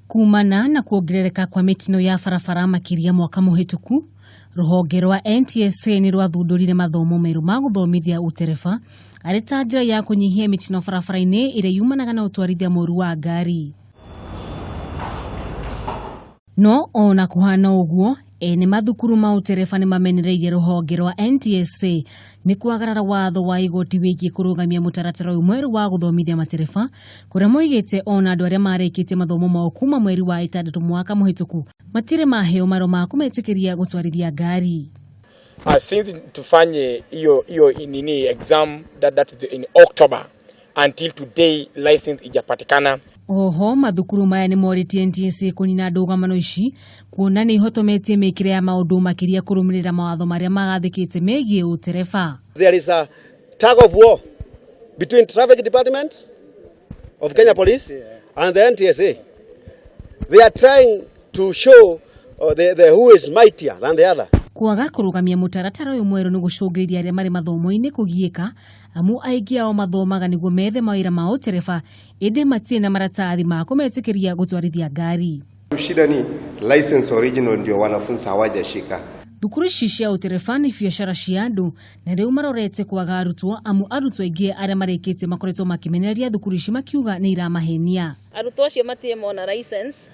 Kumana na kuongerereka kwa mĩtino ya barabara makĩria mwaka mũhĩtũku, rũhonge rwa NTSA nĩ rwathundũrire mathomo merũ ma gũthomithia ũtereba arĩ ta njĩra ya kũnyihia mĩtino barabara-inĩ ĩrĩa yumanaga na ũtwarithia mũru wa ngari. No ona kũhana ũguo, ene mathukuru ma ũtereba nĩ mamenereirie rũhonge rwa NTSA nĩ kwagarara watho wa igoti wĩgiĩ kũrũgamia mũtaratara ũyũ mwerũ wa gũthomithia matereba, kũrĩa moigĩte ona andũ arĩa marĩkĩtie mathomo mao kuma mweri wa ĩtandatũ mwaka mũhĩtũku matirĩ maheo marũa ma kũmetĩkĩria gũtwarithia ngari. Since tufanye hiyo hiyo nini exam that is in October, until today license ijapatikana. Oho mathukuru maya nĩ morĩtie NTSA kũnina ndũgamano ici, kuona nĩ ihotometie mĩkĩre ya maũndũ, makĩria kũrũmĩrĩra mawatho marĩa magathĩkĩte megiĩ ũtereba. There is a tug of war between traffic department of Kenya Police and the NTSA. They are trying to show the who is mightier than the other. Kwaga kũrũgamia mũtaratara ũyũ mwerũ nĩ gũcũngĩrĩria arĩa marĩ mathomo-inĩ kũgiĩka, amu aingĩ ao mathomaga nĩguo methe mawĩra ma ũtereba, ĩndĩ matirĩ na maratathi ma kũmetĩkĩria gũtwarithia ngari. Shida ni license original ndio wanafunzi hawajashika. Thukuru ici cia ũtereba nĩ biacara cia andũ, na rĩu marorete kwaga arutwo, amu arutwo aingĩ arĩa marĩkĩtie makoretwo makĩmenereria thukuru ici makiuga nĩ iramahenia. Arutwo acio matirĩ mona license,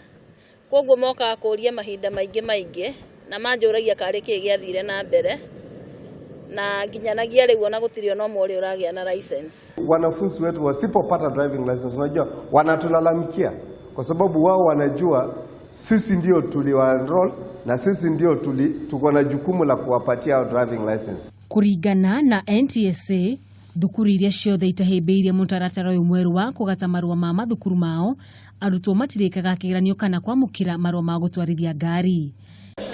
koguo mokaga kũria mahinda maingĩ maingĩ na manjũragia karĩ kĩĩ gĩathire na mbere, na nginyanagia rĩu ona gũtirĩ ona ũmwe ũrĩa ũragĩa na license. Wanafunzi wetu wasipopata driving license, unajua wanatulalamikia kwa sababu wao wanajua sisi ndio tuliwa enroll na sisi ndio tuko na jukumu la kuwapatia driving license. Kũringana na NTSA, thukuru iria ciothe itahĩmbĩirie mũtaratara ũyũ mwerũ wa kũgata marũa ma mathukuru mao, arutwo matirĩkaga kĩgeranio kana kwamũkĩra marũa ma gũtwarithia ngari.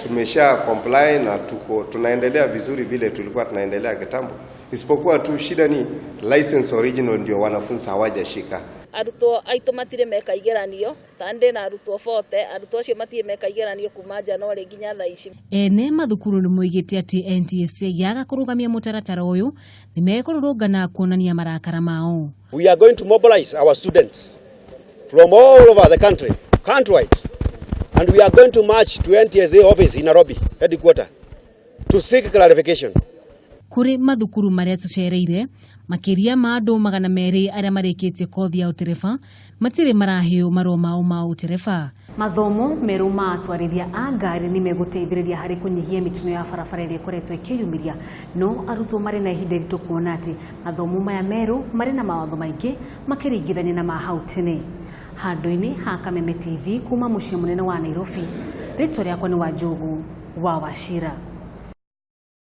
Tumesha comply na tuko tunaendelea vizuri vile tulikuwa tunaendelea kitambo, isipokuwa tu shida ni license original ndio wanafunzi hawajashika. Arutwo aitũ matirĩ meka igeranio, ta ndĩ na arutwo 40, arutwo acio matirĩ meka igeranio kuma January nginya thaa ici. Ene mathukuru nĩ moigĩte atĩ NTSA yaga kũrũgamia mũtaratara ũyũ, nĩ mekũrũrũngana kuonania marakara mao. We are going to mobilize our students from all over the country, countrywide, and we are going to march to NTSA office in Nairobi, headquarters, to seek clarification. Kũrĩ mathukuru marĩa tũcereire, makĩria ma andũ 200 arĩa marĩkĩtie kothi ya ũtereba matirĩ maraheo marũa mao ma ũtereba. Mathomo merũ ma atwarithia a ngari nĩ megũteithĩrĩria harĩ kũnyihia mĩtino ya barabara ĩrĩa ĩkoretwo ĩkĩyumĩria, no arutwo marĩ na ihinda iritũ kuona atĩ mathomo maya merũ marĩ na mawatho maingĩ makĩringithania na ma hau tene. Handũ-inĩ ha Kameme TV kuma mũciĩ mũnene wa Nairobi, rĩtwa rĩakwa nĩ Wanjũgũ wa Wachira.